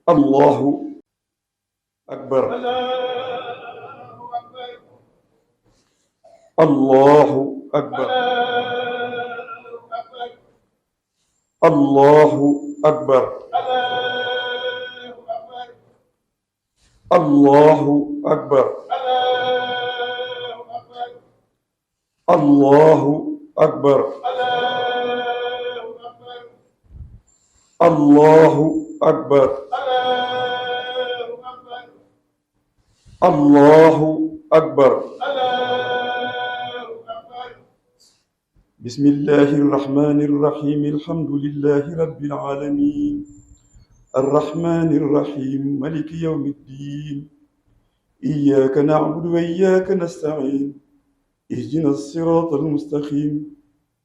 الله أكبر. الله أكبر. الله أكبر. الله أكبر. الله أكبر. الله أكبر. الله أكبر. بسم الله الرحمن الرحيم. الحمد لله رب العالمين الرحمن الرحيم مالك يوم الدين إياك نعبد وإياك نستعين اهدنا الصراط المستقيم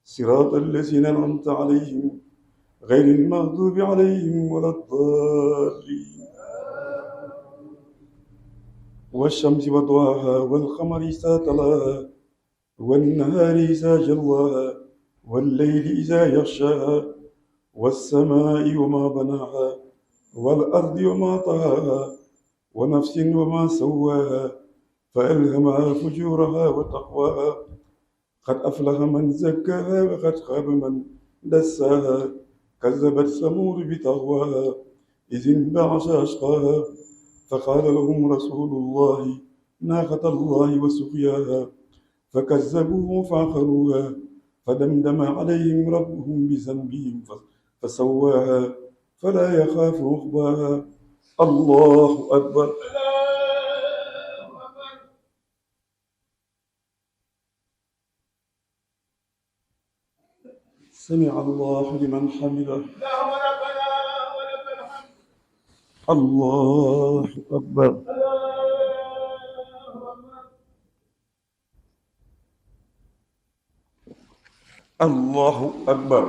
صراط الذين أنعمت عليهم غير المغضوب عليهم ولا الضالين. والشمس وضحاها والقمر إذا تلاها والنهار إذا جلاها والليل إذا يغشاها والسماء وما بناها والأرض وما طهاها ونفس وما سواها فألهمها فجورها وتقواها قد أفلح من زكاها وقد خاب من دساها كذبت ثمود بطغواها إذ انبعث أشقاها فقال لهم رسول الله ناقة الله وسقياها فكذبوه فعقروها فدمدم عليهم ربهم بذنبهم فسواها فلا يخاف عقباها. الله أكبر. سمع الله لمن حمده. الله أكبر. الله أكبر.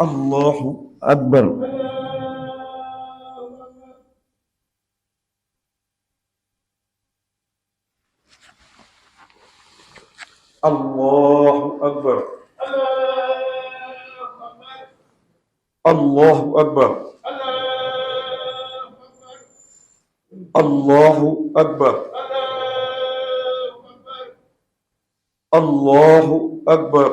الله أكبر. الله أكبر. الله أكبر. الله أكبر. الله أكبر.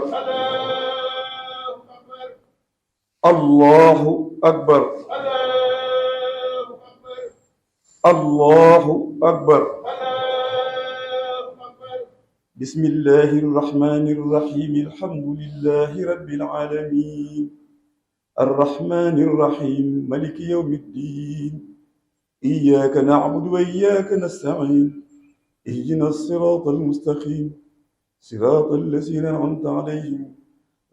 الله أكبر. الله أكبر. بسم الله الرحمن الرحيم. الحمد لله رب العالمين الرحمن الرحيم مالك يوم الدين إياك نعبد وإياك نستعين اهدنا الصراط المستقيم صراط الذين أنعمت عليهم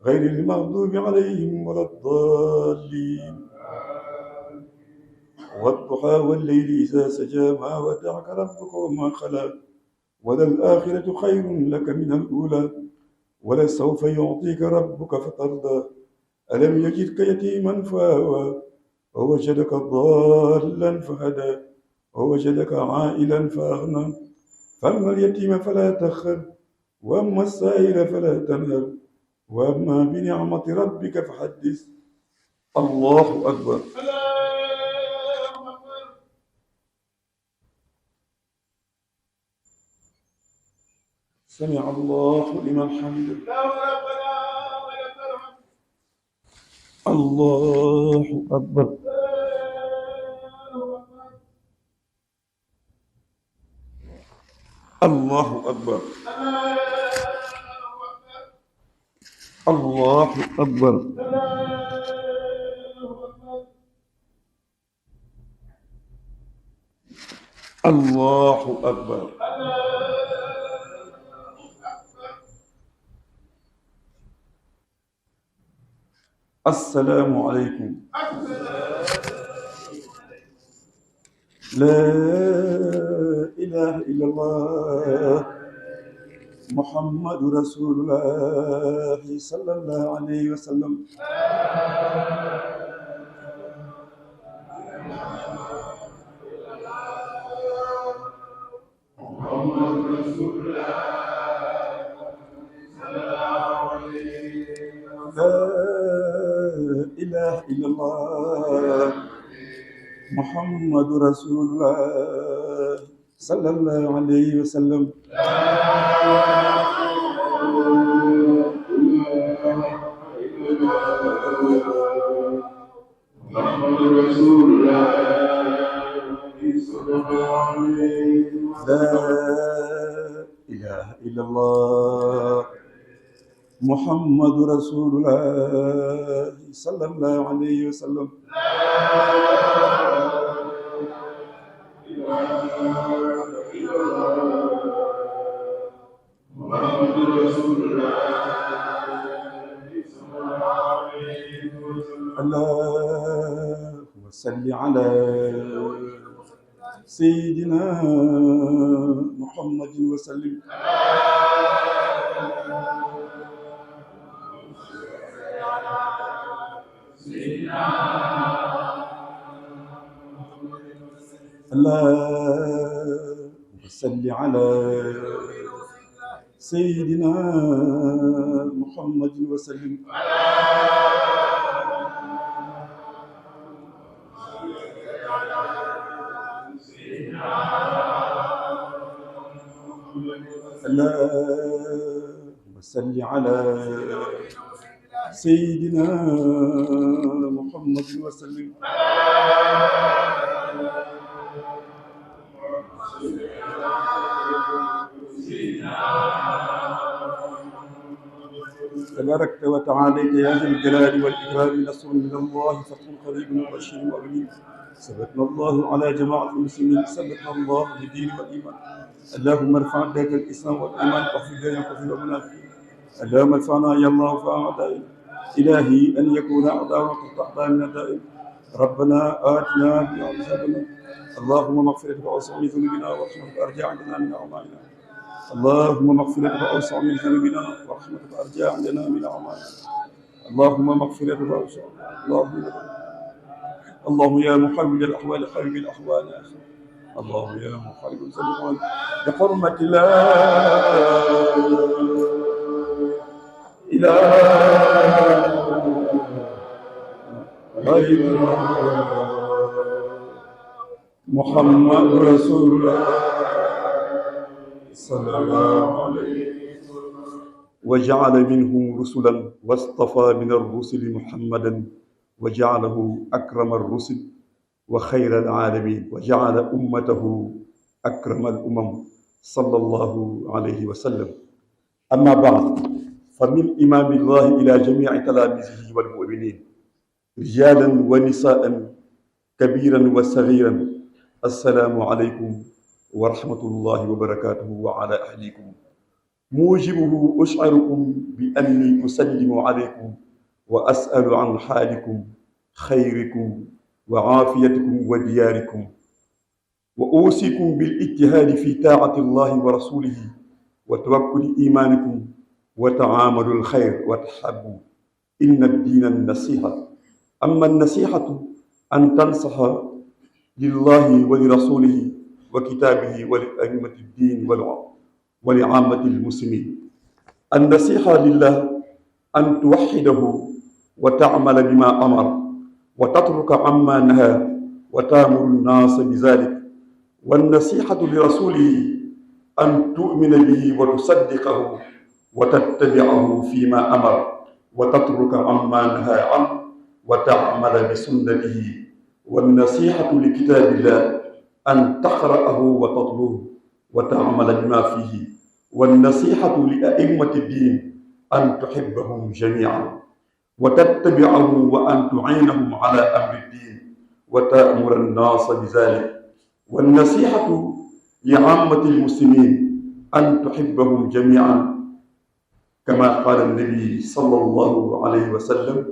غير المغضوب عليهم ولا الضالين. والضحى والليل إذا سجى ما ودعك ربك وما خلق وللآخرة خير لك من الأولى ولسوف يعطيك ربك فترضى ألم يجدك يتيما فآوى ووجدك ضالا فهدى ووجدك عائلا فأغنى فأما اليتيم فلا تخر وأما السائل فلا تنهر وأما بنعمة ربك فحدث. الله أكبر. سمع الله لمن حمده. الله أكبر. الله أكبر. الله أكبر. الله أكبر. السلام عليكم. لا إله إلا الله محمد رسول الله صلى الله عليه وسلم. محمد رسول الله صلى الله عليه وسلم. إله إلا الله محمد رسول الله صلى الله عليه وسلم محمد رسول الله صلى الله عليه وسلم لا إله إلا الله محمد رسول الله صلى الله عليه وسلم محمد رسول الله صلى الله عليه وسلم اللهم صل على سيدنا محمد وسلم اللهم صل على سيدنا محمد وسلم اللهم صل على سيدنا محمد وسلم تباركت وتعاليت يا ذا الجلال والإكرام نصر من الله فتح قريب وبشير مؤمنين ثبتنا الله على جماعة المسلمين ثبتنا الله بالدين والإيمان اللهم ارفع ذاك الإسلام والإيمان واغفر لنا وغفر المنافقين اللهم ارفعنا يا الله فأعدائنا إلهي أن يكون أعداؤنا تحت أعداء من الدائم ربنا آتنا بما رزقنا اللهم مغفرتك وأوسع من ذنوبنا ورحمتك أرجع عندنا من أعمالنا اللهم مغفرتك وأوسع من ذنوبنا ورحمتك أرجع عندنا من أعمالنا اللهم مغفرتك وأوسع اللهم يا محول الأحوال حبيب الأحوال اللهم يا محول الأحوال بحرمة لا إله إلا الله محمد رسول الله صلى الله عليه وسلم وجعل منهم رسلا واصطفى من الرسل محمدا وجعله أكرم الرسل وخير العالمين وجعل أمته أكرم الأمم صلى الله عليه وسلم أما بعد فمن إمام الله إلى جميع تلاميذه والمؤمنين رجالا ونساء كبيرا وصغيرا السلام عليكم ورحمة الله وبركاته وعلى أهليكم موجبه أشعركم بأني أسلم عليكم وأسأل عن حالكم خيركم وعافيتكم ودياركم وأوصيكم بالاجتهاد في طاعة الله ورسوله وتوكل إيمانكم وتعامل الخير وتحبوا إن الدين النصيحة أما النصيحة أن تنصح لله ولرسوله وكتابه ولأئمة الدين ولعامة المسلمين النصيحة لله أن توحده وتعمل بما أمر وتترك عما نهى وتأمر الناس بذلك والنصيحة لرسوله أن تؤمن به وتصدقه وتتبعه فيما أمر وتترك عما نهى عنه وتعمل بسنته والنصيحة لكتاب الله أن تقرأه وتطلوه وتعمل بما فيه والنصيحة لأئمة الدين أن تحبهم جميعا وتتبعهم وأن تعينهم على أمر الدين وتأمر الناس بذلك والنصيحة لعامة المسلمين أن تحبهم جميعا كما قال النبي صلى الله عليه وسلم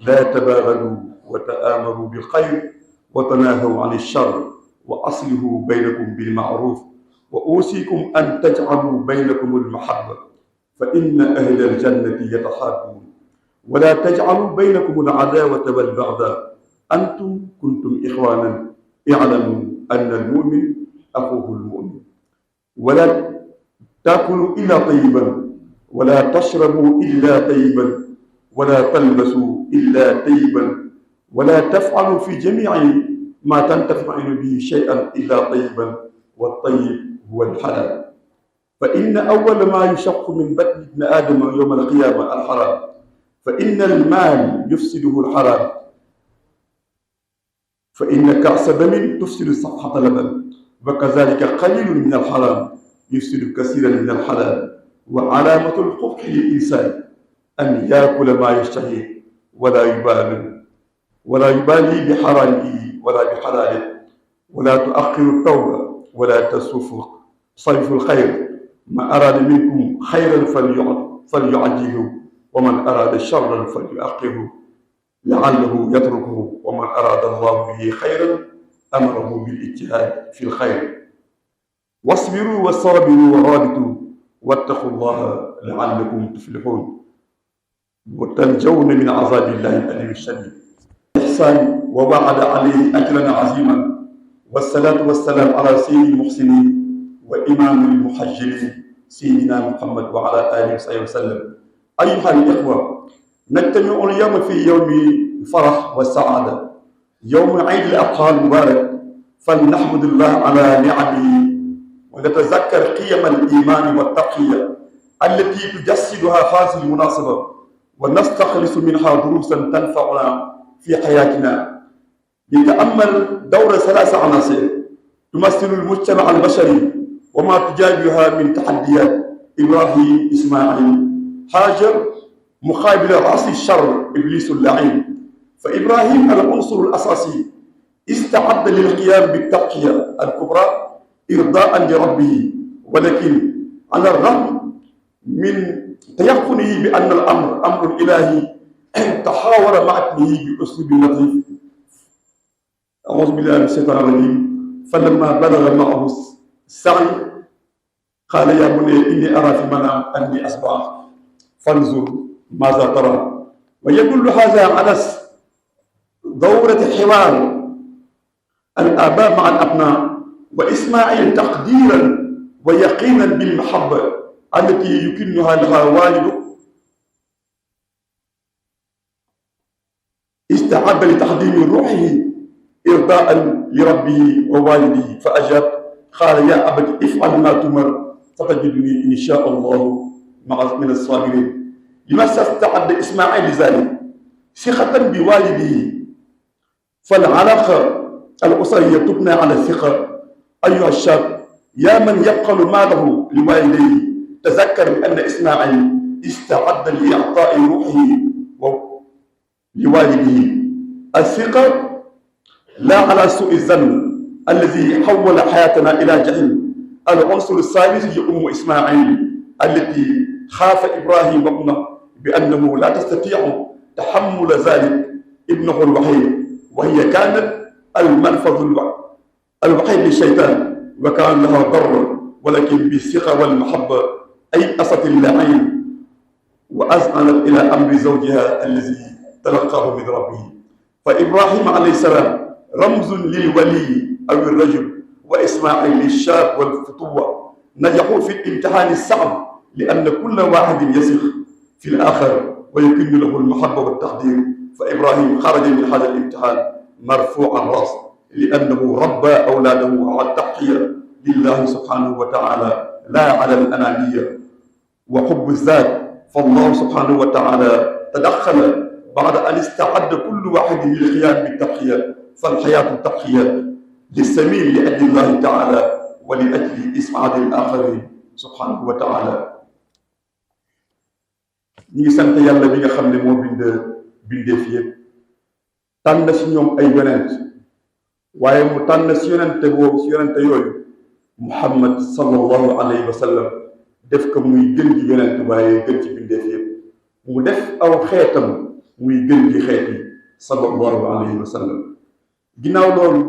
لا تباغضوا وتآمروا بالخير وتناهوا عن الشر وأصلحوا بينكم بالمعروف وأوصيكم أن تجعلوا بينكم المحبة فإن أهل الجنة يتحابون ولا تجعلوا بينكم العداوة والبغضاء أنتم كنتم إخوانا اعلموا أن المؤمن أخوه المؤمن ولا تأكلوا إلا طيبا ولا تشربوا إلا طيبا ولا تلبسوا إلا طيبا ولا تفعلوا في جميع ما تنتفعون به شيئا إلا طيبا والطيب هو الحلال فإن أول ما يشق من بطن ابن آدم يوم القيامة الحرام فإن المال يفسده الحرام فإن كأس دم تفسد صفحة لبن وكذلك قليل من الحرام يفسد كثيرا من الحلال وعلامة القبح للإنسان أن يأكل ما يشتهي ولا يبالي بحرامه ولا بحلاله ولا تؤخر التوبة ولا صرف الخير ما أراد منكم خيرا فليعجله ومن أراد شرا فليؤخره لعله يتركه ومن أراد الله به خيرا أمره بالاجتهاد في الخير واصبروا وصابروا ورابطوا واتقوا الله لعلكم تفلحون وتنجون من عذاب الله الأليم الشديد إحسان ووعد عليه أجرا عظيما والصلاة والسلام على سيد المحسنين وإمام المحجلين سيدنا محمد وعلى آله وصحبه وسلم أيها الإخوة نجتمع اليوم في يوم فرح والسعادة يوم عيد الأضحى المبارك فلنحمد الله على نعمه ونتذكر قيم الإيمان والتقية التي تجسدها هذه المناسبة ونستخلص منها دروسا تنفعنا في حياتنا لنتأمل دور 3 عناصر تمثل المجتمع البشري وما تجابهها من تحديات إبراهيم إسماعيل هاجر مقابل رأس الشر إبليس اللعين فإبراهيم العنصر الأساسي استعد للقيام بالتقية الكبرى إرضاء لربه ولكن على الرغم من تيقنه بأن الأمر أمر إلهي تحاور مع ابنه بأسلوب لطيف أعوذ بالله من الشيطان الرجيم فلما بلغ معه السعي قال يا بني إني أرى في المنام أني أصبح فانظر ماذا ترى ويدل هذا على دورة حوار الآباء مع الأبناء وإسماعيل تقديرا ويقينا بالمحبة التي يكنها لها والده استعد لتقديم روحه إرضاء لربه ووالده فأجاب قال يا أبت افعل ما تؤمر فتجدني إن شاء الله من الصابرين لماذا استعد إسماعيل لذلك ثقة بوالده فالعلاقة الأسرية تبنى على الثقة أيها الشاب يا من يبخل ماله لوالديه تذكر بأن إسماعيل استعد لإعطاء روحه لوالده الثقة لا على سوء الظن الذي حول حياتنا إلى جحيم العنصر الثالث هي إسماعيل التي خاف إبراهيم ابنه بأنه لا تستطيع تحمل ذلك ابنه الوحيد وهي كانت المنفذ الوحيد للشيطان وكان لها ضر ولكن بالثقة والمحبة أيأست اللعين وأذعنت إلى أمر زوجها الذي تلقاه من ربه فإبراهيم عليه السلام رمز للولي أو الرجل وإسماعيل للشاب والفتوة نجحوا في الامتحان الصعب لأن كل واحد يثق في الآخر ويكن له المحبة والتقدير فإبراهيم خرج من هذا الامتحان مرفوع الرأس لأنه ربى أولاده على التضحية لله سبحانه وتعالى لا على الأنانية وحب الذات فالله سبحانه وتعالى تدخل بعد أن استعد كل واحد للقيام بالتضحية فالحياة التضحية للسمين لأجل الله تعالى ولأجل إسعاد الآخرين سبحانه وتعالى ñi ngi sant yàlla bi nga xam ne moo bindee fi yëpp tànn si ñoom ay yonent waaye mu tànn si yonente boobu si yonente yooyu Muhammad sallallahu alayhi wa sallam def ko muy gën ji yonent waaye gën ci bindee fi yëpp mu def aw xeetam muy gën ji xeet yi sallallahu alayhi wa sallam ginnaaw loolu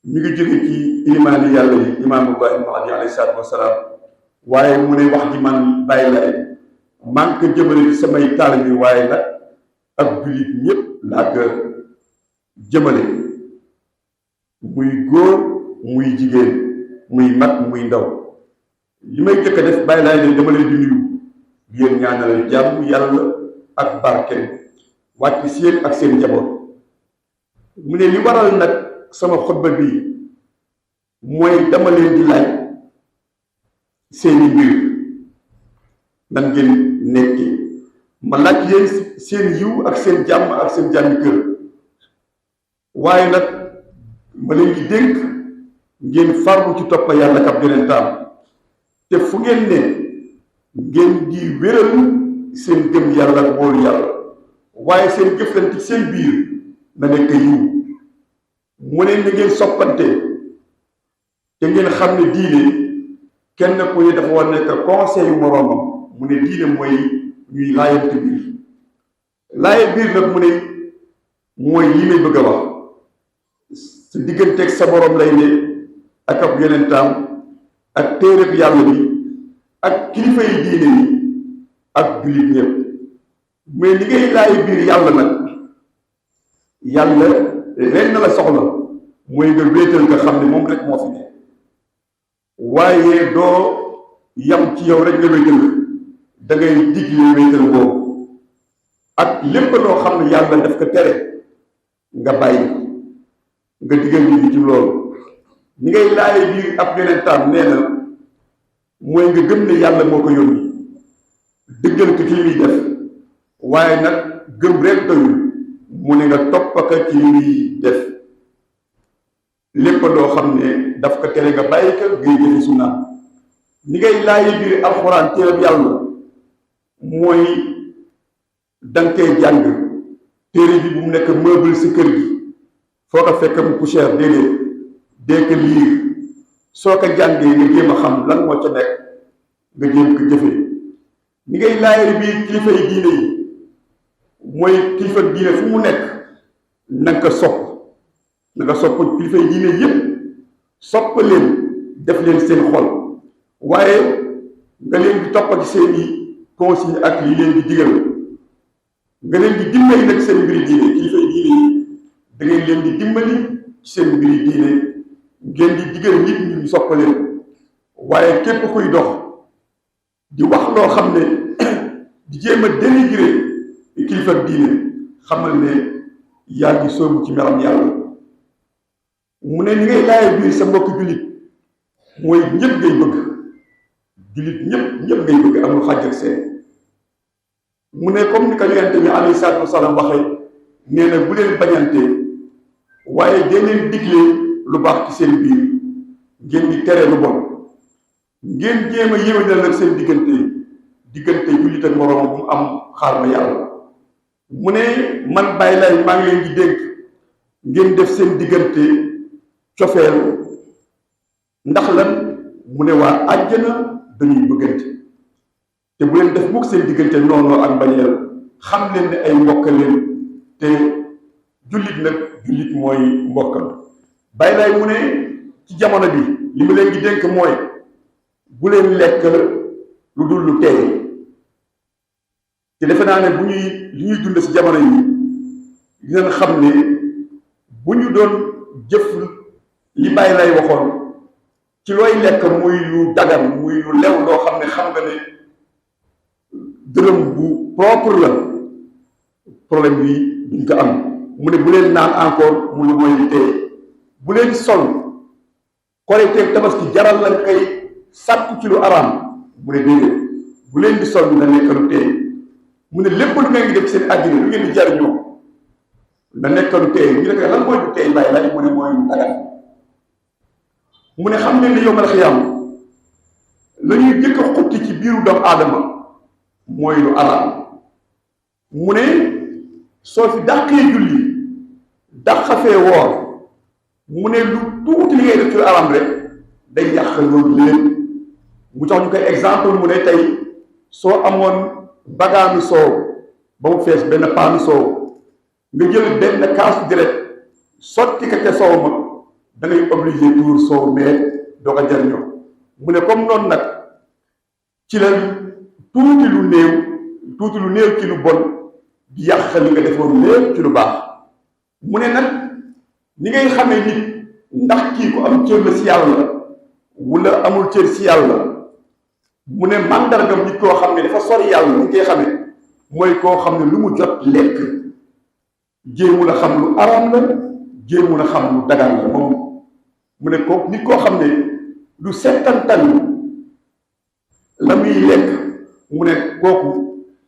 mi ngi jóge ci ilimaani yàlla yi imaam Ibrahima Mahdi alayhi salaatu wa salaam waaye mu ne wax ji man bàyyi la maa ngi ko jëmale ci samay taalibe waaye nag ak jullit ñëpp laa ko jëmale muy góor muy jigéen muy mag muy ndaw li may jëkk a def bàyyi laay ne dama leen di nuyu di leen ñaanal jàmm yàlla ak barke wàcc si yéen ak seen njaboot. mu ne li waral nag sama xutba bi mooy dama leen di laaj seeni mbir nan ngeen nekki, ma laaj leen seen yiw ak seen jàmm ak seen jàmmi kër, waaye nag ma leen di dénk ngeen farlu ci toppa yàlla kab yonentam, te fu ngeen ne ngeen di wéral seen gëm yàlla ak wóolu yàlla, waaye seen jëflante seen biir na nekk yiw. mu ne na ngeen soppante te ngeen xam ne diine kenn ku ne dafa war nekk conseil yu moroomam. mu ne diine mooy ñuy laayante biir. laaye biir nag mu ne mooy li may bëgg a wax sa digganteeg sa borom lay ne ak ab yonentam ak téereb yàlla bi ak kilifa yi diine yi ak jullit ñëpp. mais li ngay laaye biir yàlla nag yàlla lenn la soxla mooy nga wéetal nga xam ne moom rek moo fi ne, waaye doo yam ci yow rek nga wéetal, da ngay digle wéetal boobu ak lépp loo xam ne yàlla daf ko tere nga bàyyi nga digal nit ci loolu. ñi ngay laaye biir ab yonentam nee na mooy nga gëm ne yàlla moo ko yónni, dëggal ko ci li muy def, waaye nag gëm rek doyul, mu ne nga toppaka ci li muy def. lépp loo xam ne daf ko tere nga bàyyi ko ngay jëfe sunna. ñi ngay laaye biir alxuraan téereb yàlla mooy danga koy jàng, téere bi bu mu nekk meuble si kër gi foo ko fekk mu poussière, déedéet dee ko liir, soo ko jàngee nga jéem a xam lan moo ca nekk nga jéem ko jëfe. ñi ngay laaye biir kilifa yi diine yi mooy kilifa diine fu mu nekk na nga ko sopp, na nga sopp kilifa yi diine yépp, sopp leen, def leen seen xol, waaye nga leen di toppati seeni consigne ak li leen di digal, nga leen di dimbali nag seen mbiri diine. kilifa yi diine yi da ngeen leen di dimbali ci seen mbiri diine, ngeen di digal nit ñi ñu sopp leen, waaye képp kuy dox di wax loo xam ne di jéem a dénigrer kilifa diine, xamal ne yaa ngi sóobu ci meram yàlla. mu ne ni ngay laaye biir sa mbokk jullit mooy ñëpp ngay bëgg, jullit ñëpp ngay bëgg, amul xàjj ak seen. mu ne comme ni ko yonent bi alayhi salaatu wasalaam waxee, nee na bu leen bañante, waaye dee leen digle lu baax ci seen biir, ngeen di tere lu bon, ngeen jéem a yéwénal nag seen diggante jullit ak moroom bu mu am xaar ma yàlla. mu ne man bàyyi lay maa ngi leen di dénk ngeen def seen diggante cofeel, ndax lan mu ne waa àjjana dañuy bëggante, te bu leen def mukk seen diggante noonu ak mbañeel, xam leen ne ay mbokk leen, te jullit nag jullit mooy mbokkam. bàyyi lay mu ne ci jamono bi li ma leen di dénk mooy bu leen lekk lu dul lu teey, te defe naa ne bu ñuy li ñuy dund ci jamono yi dinañ xam ne bu ñu doon jëf li bàyyi lay waxoon ci looy lekk muy lu dagan, muy lu lew loo xam ne xam nga ne dërëm bu propre la, problème bi duñ ko am. mu ne bu leen naan encore mu lu mooy tey, bu leen sol korite tabaski jaral lañ koy sàkku ci lu araam, mu ne déedéet bu leen di sol na nekk lu tey. mu ne lépp lu ngeen di def seen àddina lu ngeen di jariñoo na nekk lu tey. ñu ne ko lan mooy lu tey bàyyi lay mu ne mooy lu dagan. mu ne xam ngeen ne yawmal xiyaam la ñuy jëkk a xutti ci biiru doomu aadama mooy lu araam. mu ne soo fi dàqee julli dàqafee woor, mu ne lu tuuti li ngay def ci lu araam rek day yàq loolu lépp. mu tax ñu koy exemple, mu ne tey soo amoon bagaanu soow ba mu fees benn paanu soow, nga jël benn kaasu deret sotti ko ca soow ma, da ngay obligé tuur soow mais doo ko jariñoo. mu ne comme noonu nag ci la tuuti lu néew ci lu bon di yàq li nga defoon lépp ci lu baax. mu ne nag ni ngay xamee nit ndax kii ko am cër la si yàlla wala amul cër si yàlla, mu ne màndargam nit koo xam ne dafa sori yàlla ni koy xamee mooy koo xam ne lu mu jot lekk jéemu la xam lu araam la, jéemu la xam lu dagan la. moom mu ne ko nit koo xam ne lu settantal la muy lekk, mu ne kooku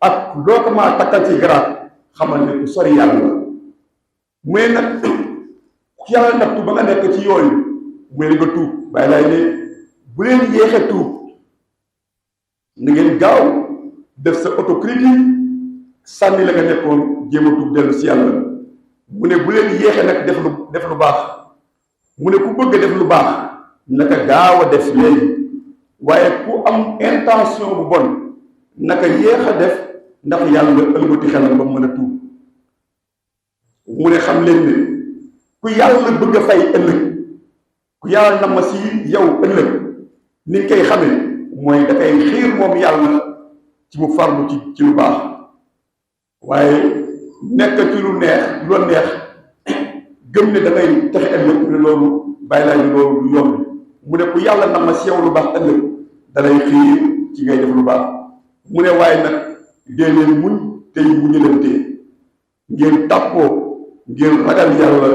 ak loo ko maa takkal ci garaat xamal ne ku sori yàlla la. mu ne nag ku yàlla nattu ba nga nekk ci yooyu, mu ne nga tuub. bàyyi laay ne bu leen yéexe tuub, na ngeen gaaw def sa autocritique, sànni la nga nekkoon, jéem a tuub dellu si yàlla. mu ne bu leen yéexe nag def lu baax. mu ne ku bëgg def lu baax naka gaaw a def léegi, waaye ku am intention bu bon naka yéex a def, ndax yàlla ëlbati xelam ba mu mën a tuub. mu ne xam leen ne ku yàlla bëgg a fay ëllëg, ku yàlla na ma si yow ëllëg, ni nga koy xamee mooy da koy xiir moom yàlla ci mu farlu ci lu baax. waaye nekk ci lu neex, lu neex gëm ne da ngay texe ëllëg, ne loolu bàyyi laa ñu loolu du yomb. mu ne ku yàlla na ma si yow lu baax ëllëg, da lay xiir ci ngay def lu baax. mu ne waaye nag dee leen muñ tey muñalante, ngeen tàppoo, ngeen ragal yàlla,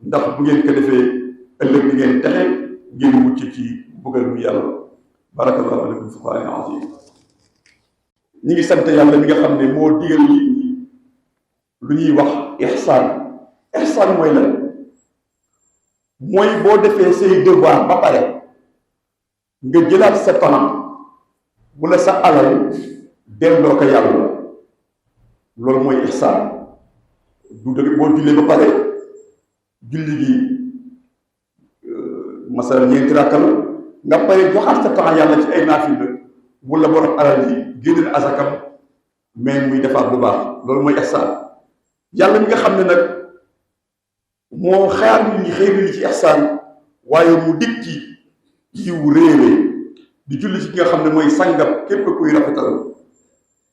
ndax bu ngeen ko defee ëllëg di ngeen texe, ngeen mucc ci mbugal mu yàlla. barakallahu aleykum fi qur'aan azim. ñi ngi sant yàlla mi nga xam ne moo digal nit ñi lu ñuy wax ihsaan. ihsaan mooy lan? mooy boo defee say devoir ba pare nga jëlaat sa temps wala sa alal delloo ko yàlla, loolu mooy ihsaan. du dëgg boo jullee ba pare, julli gi masala ñeenti rakka la, nga pare joxaat sa temps yàlla ci ay naafila, wala borom alal yi génne asakam, mais muy defaat lu baax, loolu mooy ihsaan. yàlla mi nga xam ne nag moo xaar nit ñi xëy na ci ihsaan, waaye mu dig ci yiw réeree di julli ci ki nga xam ne mooy sangam képp kuy rafetal,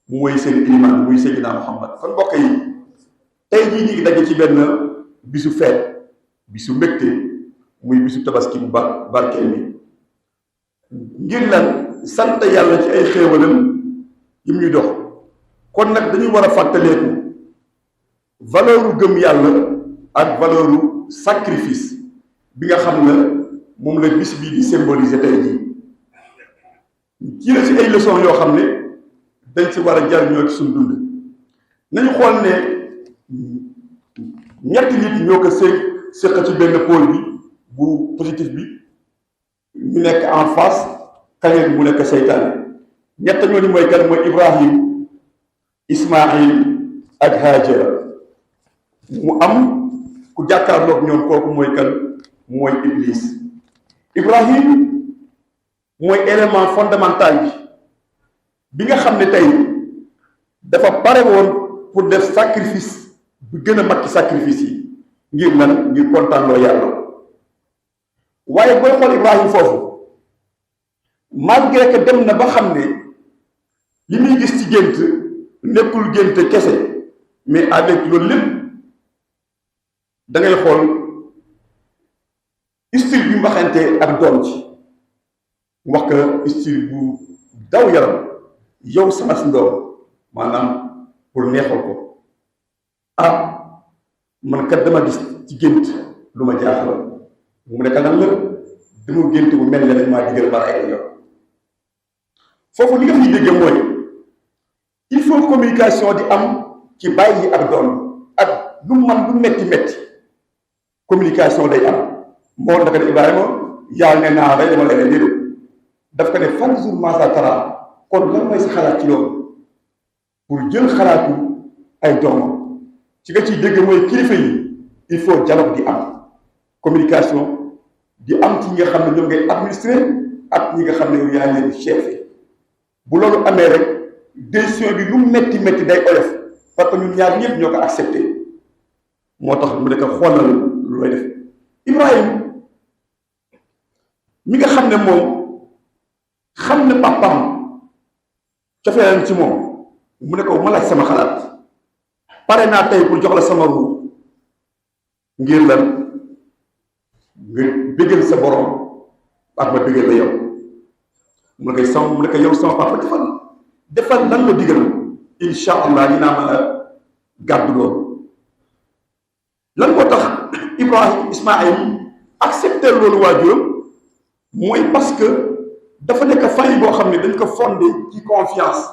mooy seen iman, muy Seydina Muhammad. kon mbokk yi, tey jii ñu ngi daje ci benn bisu feet, bisu mbégte, muy bisu tabaski bu barkeel bi. ngir lan? sant yàlla ci ay xéewalam yim ñuy dox. kon nag dañuy war a fàttaleeku valeuru gëm yàlla ak valeuru sacrifice bi nga xam ne moom la bis bii di symboliser tey jii. ci la ci ay leçons yoo xam ne dañ ci war a jariñoo ci suñu dund. nañu xool ne ñetti nit ñoo ko séq ci benn pôle bi bu positif bi, ñu nekk en face, kañeen bi mu nekk seytaane. ñett ñooñu mooy kan? mooy Ibrahim, Ismaïl ak Hajara. mu am ku jàkkaarloog ñoom, kooku mooy kan? mooy Iblis. Ibrahim mooy élément fondamental bi nga xam ne tey dafa pare woon pour def sacrifice bu gën a mag ci sacrifice yi, ngir lan? ngir kontaanloo yàlla. waaye booy xool Ibrahim foofu, malgré que dem na ba xam ne li muy gis ci gént nekkul gént kese, mais avec loolu lépp da ngay xool style bi mu waxante ak doom ci, wax ka style bu daw yaram, yow sama si ndoom, maanaam pour neexal ko. man kat dama gis ci gént lu ma jaaxal. mu nekk lan la? dama gént bu mel ne dañ maa digal ma rey yow. foofu li nga fiy dégg mooy il faut communication di am ci bàyyi ak doom, ak lu man lu metti communication day am. moo naka ne Ibrahima yàlla ne naa rey dama lay ne déedéet, daf ko ne fan jour masa tara. kon lan mooy sa xalaat ci loolu? pour jël xalaatu ay doomam. ci nga ciy dégg mooy kilifa yi il faut dialogue di am, communication di am ci ñi nga xam ne ñoom ngay administrer ak ñi nga xam ne yow yaa leen chef. bu loolu amee rek décision bi lu metti day oyof, parce que ñun ñaar ñëpp ñoo ko accepté. moo tax mu nekk xoolal lu lay def. Ibrahima mi nga xam ne moom xam ne papaam cofeelam ci moom, mu ne ko ma laaj sama xalaat, pare naa tey pour jox la sama ruux, ngir lan? nga bëggal sa borom ak ma bëggal la yow. mu ne ko yow sama papa defal lan la digal, incha allah dinaa mën a gàddu loolu. Ismaïl accepté loolu waajuram mooy parce que dafa nekk famille boo xam ne dañ ko fondé ci confiance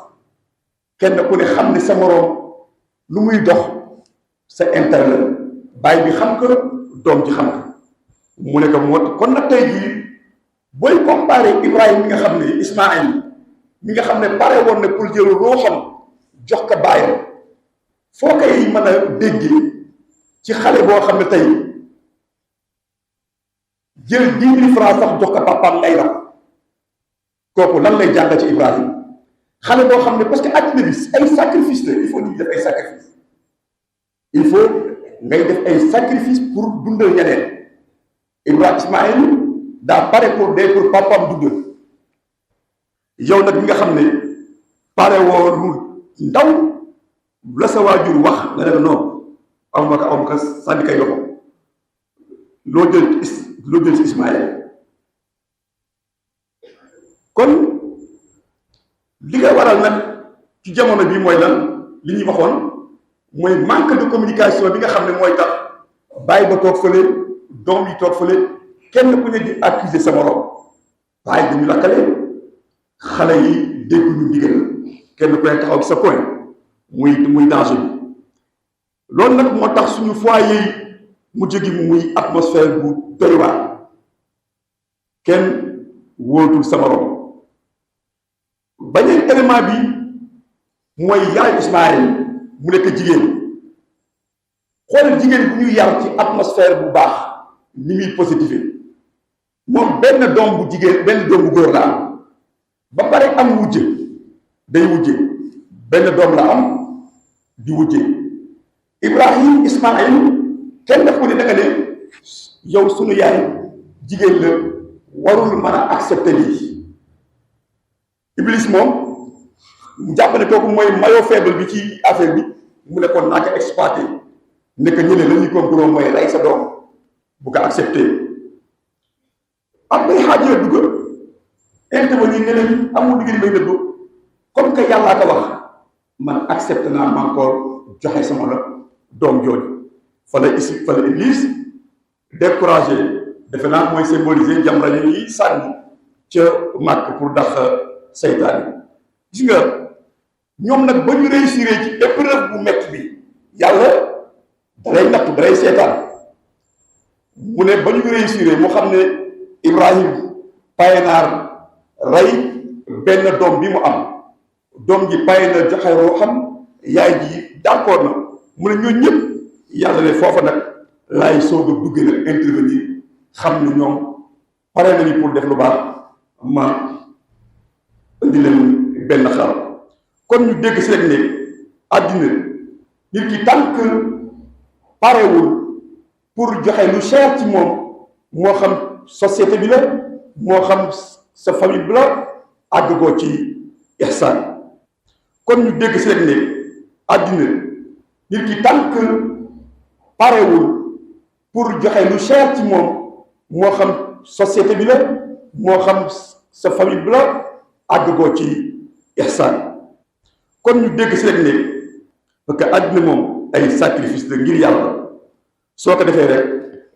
kenn ku ne xam ne sa moroom lu muy dox sa intérêt la baay bi xam ko doom ji xam ko mu ne ko moo kon nag tey jii booy comparé Ibrahima mi nga xam ne Ismaïl mi nga xam ne pare woon na pour jël ruuxam jox ko baayam foo koy mën a dégg ci xale boo xam ne tey jël 10 000 francs sax jox ko papaam ngay rab kooku lan lay jàng ci Ibrahima xale boo xam ne parce que àddina bi ay sacrifice la il faut ñu def ay sacrifice il faut ngay def ay sacrifice pour dundal ñeneen Ismaïl daa pare pour dee pour papaam dundal yow nag mi nga xam ne pare woo lu ndaw la sa waajur wax nga ne non awma ko sànni kay loxo loo jël ci Ismaïl kon li nga waral nag ci jamono bi mooy lan li ñuy waxoon mooy manque de communication bi nga xam ne mooy tax bàyyi ba toog fële doom yi toog fële kenn ku ne di accuser sa morom waaye dañu lakkale xale yi dégguñu ndigal kenn ku ne taxaw ci sa coin muy danger bi loolu nag moo tax suñu foyer yi mu jógi muy atmosphère bu doy waar kenn wóotul sa morom beneen élément bi mooy yaay Ismaïl mu nekk jigéen xoolal jigéen bu ñuy yar ci atmosphère bu baax ni muy positif moom benn doom bu jigéen benn doom bu góor la am ba pare am wujje day wujje benn doom la am di wujje Ibrahim Ismaïl kenn daf ko ne da nga ne yow sunu yaay jigéen la warul mën a accepter lii Iblis moom mu jàpp ne kooku mooy maillon faible bi ci affaire bi mu ne kon naa ko exploité ne que ñu ne la ñuy complot mooy rey sa doom bu ko accepté am nay xaajee dugg intervenir ne leen amul liggéey may dëgg comme que yàllaa ko wax man accepté naa ma encore joxe sama la doom jooju fa la Iblis découragé defe naa mooy symboliser jam rajo yi sànni ca màkk pour dax seytaane gis nga ñoom nag ba ñu réussir ci épreuve bu métti bi yàlla dalay nattu dalay seetaan mu ne ba ñu réussir mu xam ne Ibrahim payenaar rey benn doom bi mu am doom ji paye na joxe ruuxam yaay ji d'accord na mu ne ñooñu ñëpp yàlla ne foofa nag laay soog a duggee nag intervenir xam ne ñoom pare nañu pour def lu baax ma indi leen benn xar kon ñu dégg si rek ne àddina nit ki tant que parewul pour joxe lu cher ci moom moo xam société bi la moo xam sa famille bi la àgg ko ci ihsaan kon ñu dégg si rek ne àddina nit ki tant que parewul pour joxe lu cher ci moom moo xam société bi la moo xam sa famille bi la àgg ko ci ihsaan kon ñu dégg si rek ne parce que àddina moom ay sacrifice la ngir yàlla soo ko defee rek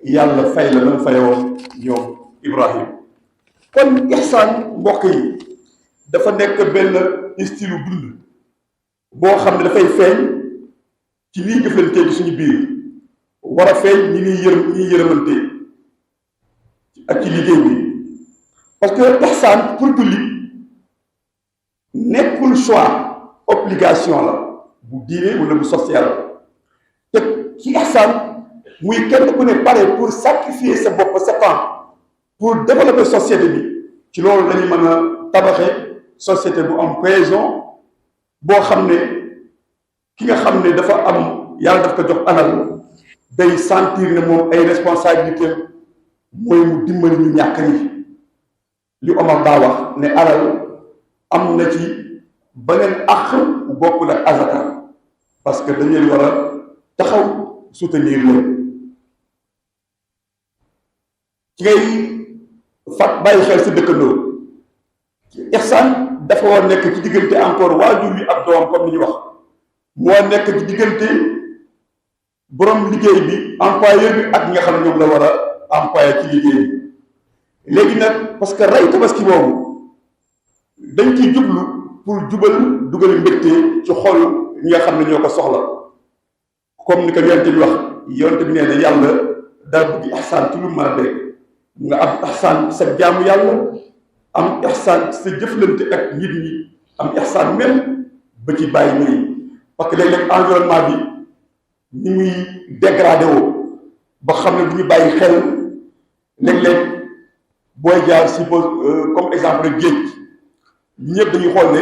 yàlla fay la lan fayoon ñoom Ibrahim kon ihsaan mbokk yi dafa nekk benn style dund boo xam ne dafay feeñ ci liy jëflante ci suñu biir war a feeñ ñi yërëmante ak ci liggéey bi parce que ihsaan pour jullit nekkul choix obligation la bu diine wala bu social te ci ihsaan muy kenn ku ne pare pour sacrifier sa bopp sa temps pour développer société bi ci loolu lañu mën a tabaxe société bu am cohésion boo xam ne ki nga xam ne dafa am yàlla daf ko jox alal day sentir ne moom ay responsabilité mooy mu dimbali ñu ñàkk ñi li Omar daa wax ne alal am na ci beneen àq bu bokkul ak azaka parce que dañu leen war a taxaw soutenir leen ci ngay fat bàyyi xel sa dëkkandoo ihsaan dafa war nekk ci diggante encore waajur wi ak doom comme ni ñu wax moo nekk ci diggante borom liggéey bi employeur bi ak ñi nga xam ne ñoom la war a employé ci liggéey bi. léegi nag parce que rey tabaski boobu dañ ciy jublu pour dugal mbégte ci xol ñi nga xam ne ñoo ko soxla comme ni ko yonent bi wax yonent bi nee na yàlla daa bëgg ihsaan ci lu mën a dégg nga am ihsaan sa jaamu yàlla am ihsaan sa jëflante ak nit ñi am ihsaan même ba ci bàyyi muy parce que léeg-léeg environnement bi ni muy dégradé woo ba xam ne du ñu bàyyi xel léeg-léeg booy jaar si comme exemple rek géej ñëpp dañuy xool ne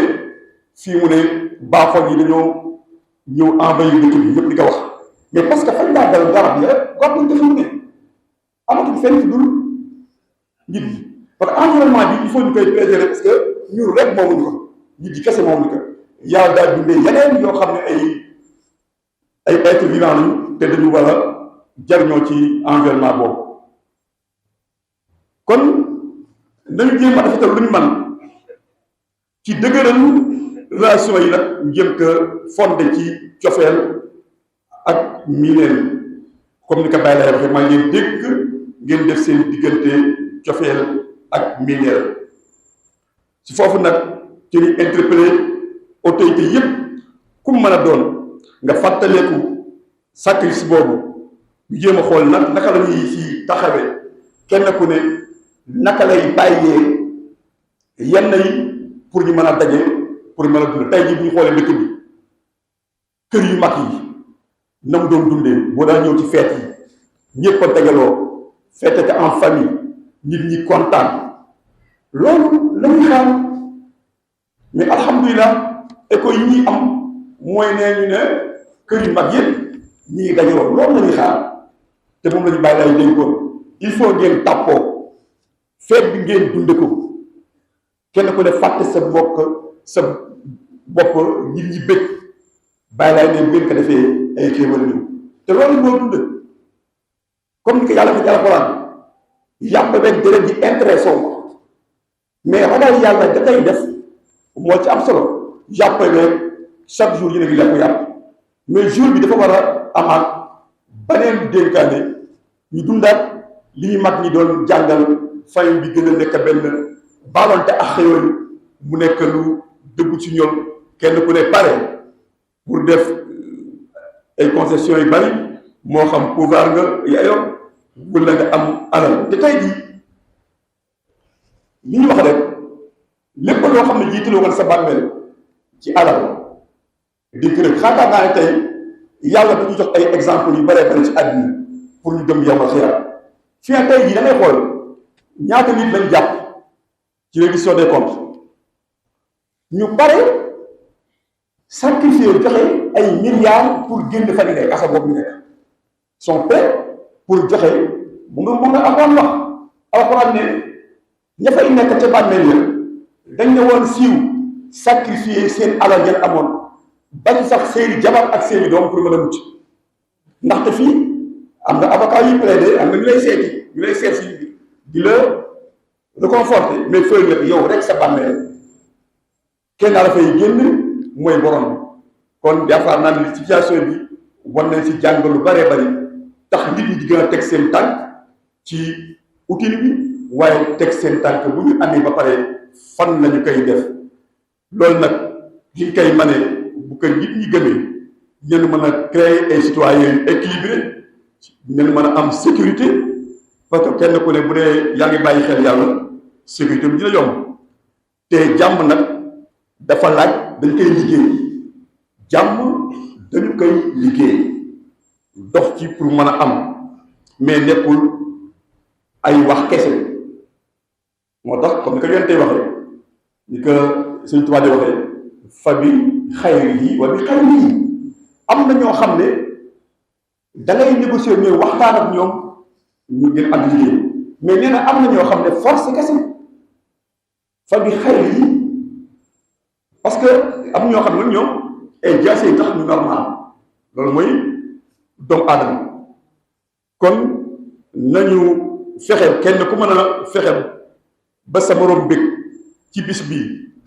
fii mu ne baaxoon yi dañoo ñëw envahir dëkk bi ñëpp di ko wax mais parce que fañ laa dal garab yi rek garab lañ defu ne amatul fenn fi dul nit ñi parce que environnement bi il faut ñu koy préserver parce que ñun rek moomuñu ko nit ñi kese moomuñu ko yàlla daal dundee yeneen yoo xam ne ay êtres vivants lañu te dañu war a jariñoo ci environnement boobu kon nañu jéem a defetal lu ñu man ci dëgëral relation yi nag ñu jëm ko fondé ci cofeel ak miineel comme ni ko Baye lay waxee maa ngeen dégg ngeen def seen diggante cofeel ak miineel ci foofu nag ci ñu interpellé autorité yépp ku mu mën a doon nga fàttaleeku sacrifice boobu ñu jéem a xool nag naka la ñuy ci taxawee kenn ku ne naka lay bàyyee yenn yi pour ñu mën a daje pour mën a dund tey jii bu ñu xoolee dëkk bi kër yu mag yi na mu doon dundee boo daa ñëw ci feet yi ñëpp a dajaloo feete ko en famille nit ñi kontaan loolu la ñuy xaar mais alhamdulilah écho yi ñuy am mooy nee ñu ne kër yu mag yëpp ñi ngi dajaloo loolu la ñuy xaar te moom la ñu bàyyi lay dénkoon il faut ngeen tàppoo feet bi ngeen dunde ko kenn ku ne fàtte sa bopp nit ñi bëgg bàyyi laay ne bu ngeen ko defee ay xéewal ñëw te loolu moo dund comme ni ko yàlla fi alxuraan yàpp beeg deret ji intéressé wu mais ragal yàlla da koy def moo ci am solo yàpp beeg chaque jour yéen a ngi lekk yàpp mais jour bi dafa war a amaat beneen dénkaane ñu dundaat li ñu mag ñi doon jàngal famille bi gën a nekk benn baalonte ak yooyu mu nekk lu dëggu ci ñoom kenn ku ne pare pour def ay concessions yu bari moo xam pouvoir nga yaayoo wala nga am alal te tey jii li ñu wax rek lépp loo xam ne jiitaloo ko sa bàmmeel ci alal dikk rek xaataa naa ne tey yàlla dañuy jox ay exemple yu baree bari ci àddina pour ñu gëm yow xiyaam fii tey jii da ngay xool ñaata nit lañ jàpp ci reddition des comptes ñu pare sacrifier joxe ay milliards pour génn fa ñu nekk asa boobu ñu nekk sont prêts pour joxe mu nga amoon wax alxuraan ne ña fay nekk ca bàmmeel ya dañ ne woon siiw sacrifier seen alal ngeen amoon bañ sax seeni jabar ak seeni doom pour mën a mucc ndaxte fii am na avocat yu plaidé am na ñu lay seeti ñu lay seet si di la réconforter mais feuille la yow rek sa bàmmeel kenn la fay génn mooy borom bi kon yaakaar naa ne situation bi war nañ si jàng lu bëree bëri tax nit ñi di gën a teg seen tànk ci outil bi waaye teg seen tànk bu ñu amee ba pare fan lañu koy def loolu nag liñ koy mane bu ko nit ñi gëmee ñenn mën a créer ay citoyens équilibrés ñenn mën a am sécurité parce que kenn ku ne bu dee yaa ngi bàyyi xel yàlla sécurité bi dina yomb te jàmm nag dafa laaj dañ koy liggéey jàmm dañu koy liggéey dox ci pour mën a am mais nekkul ay wax kese moo tax comme ni ko yonent waxee ni ko Sëñ Tuubaa di waxee fa bi xayri yi wa bi xayri yi am na ñoo xam ne da ngay négocier ñooy waxtaan ak ñoom ñu gën am liggéey mais nee na am na ñoo xam ne force kese fa bi xayri yi parce que am ñoo xam ne ñoom ay jaase yi tax ñu normal loolu mooy doomu aadama kon nañu fexe kenn ku mën a fexe ba sa morom bëgg ci bis bi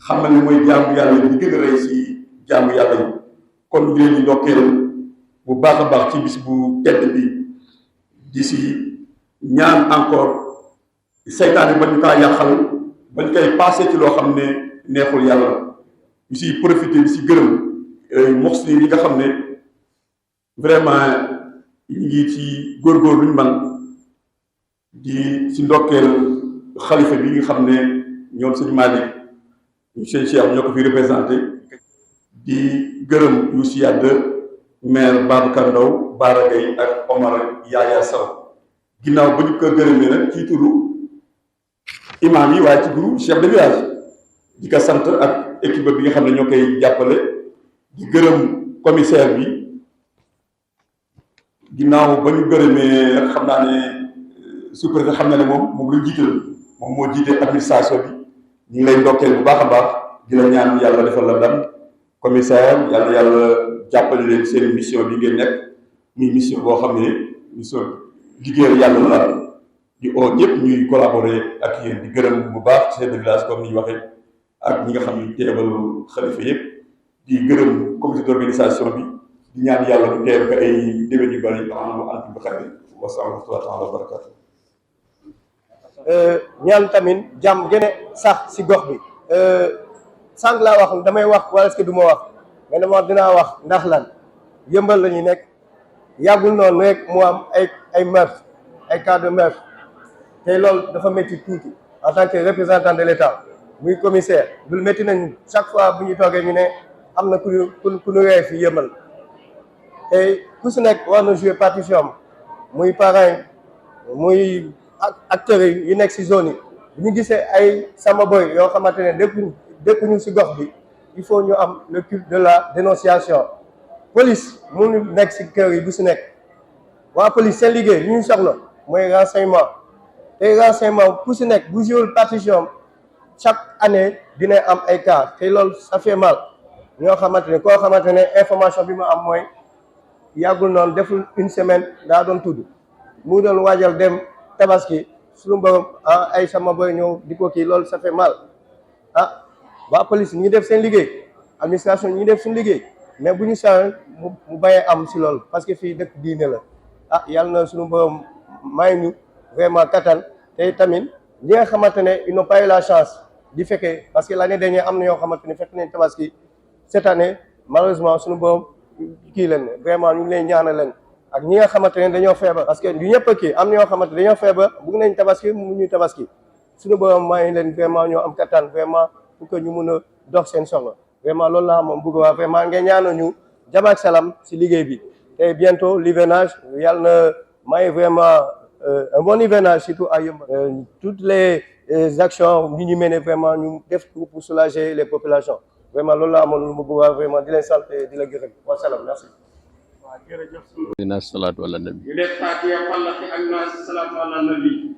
xam na ne mooy jaamu yàlla di gën a rëy si jaamu yàlla yi kon ñu leen di ndokkeel bu baax a baax ci bis bu tedd bi di si ñaan encore seytaane bañ kaa yàqal bañ koy passé ci loo xam ne neexul yàlla ñu siy profité di si gërëm moxsini yi nga xam ne vraiment ñu ngi ci góorgóor luñ man di si ndokkeel xalifa bi nga xam ne ñoom sëñ Malick ñu sëñ Cheikh ñoo ko fi représenté di gërëm yu si yàdd maire Babacar Ndaw Bara Gaye ak Omar Yaya Sow ginnaaw ba ñu ko gërëmee nag ci turu imam yi waaye ci turu chef de village di ko sant ak équipe bi nga xam ne ñoo koy jàppale di gërëm commissaire bi ginnaaw ba ñu gërëmee nag xam naa ne sous-préfet xam na ne moom lu jiital moom moo jiite administration bi ñu ngi lay ndokkeel bu baax a baax di la ñaan yàlla defal la ndam commissaire yàlla jàppale leen seen mission bi ngeen nekk muy mission boo xam ne mission liggéeyal yàlla la di oo ñëpp ñuy collaborer ak yéen di gërëm bu baax chef de village comme ni ñu waxee ak ñi nga xam ne teewal xalifa yëpp di gërëm comité d'organisation bi di ñaan yàlla mu teew ko ay déwén yu bari am antum bi xarit wasalaamaaleykum wa rahmatulah wa barakatu ñaan tamit jàmm gën a sax si gox bi sànq laa wax damay wax wala est-ce que du ma wax mais dama dinaa wax ndax lan yëmbal la ñu nekk yàggul noonu rek mu am ay meurtre ay cas de meurtre te loolu dafa métti tuuti en tant que représentant de l'État muy commissaire dul métti nañu chaque fois bu ñu toogee ñu ne am na ku ñu rey fi yëmbal te ku si nekk war na jouer partition muy parrain muy acteurs yi nekk si zone yi bu ñu gisee ay Samba Boy yoo xamante ne dëkkuñu si gox bi il faut ñu am le culte de la dénonciation police mënu nekk si kër yi bu si nekk waa police seen liggéey li ñu soxla mooy renseignement te renseignement ku si nekk bu jouer partition chaque année dina am ay cas te loolu ça fait mal ñoo xamante ne koo xamante ne information bi ma am mooy yàggul noonu deful une semaine daa doon tudd mu doon waajal dem tabaski suñu borom ay Samba Boy ñëw di ko kii loolu ça fait mal waa police ñu def seen liggéey administration ñu def suñu liggéey mais bu ñu sañoon mu bàyyee am si loolu parce que fii dëkk diine la yàlla na suñu borom may ñu vraiment kattan te tamit ñi nga xamante ne ils n'ont pas eu la chance di fekkee parce que l'année dernière am na yoo xamante ne fekk nañ tabaski cette année malheureusement suñu borom kii leen vraiment ñu ngi leen ñaanal leen ak ñi nga xamante ne dañoo feebar parce que du ñëpp a kii am na ñoo xamante ne dañoo feebar bëgg nañ tabaski mu ñu tabaski suñu borom may leen vraiment ñoo am kattan vraiment pour que ñu mun a dox seen soxla vraiment loolu laa moom bëgg waa vraiment ngeen ñaanal ñu jàmm ak salaam si liggéey bi te bientôt l'hivernage yàlla na may vraiment un bon hivernage surtout à Yeumbeul toutes les actions ñu mener vraiment ñu def tout pour soulager les populations vraiment loolu laa amoon lu ma bëgg waa vraiment di leen sant di la gërëm wa salaam merci. waaw jërëjëf. naas salaatu ala nabi. ñu def Fatiha Falaq ak naas salaatu ala nabi.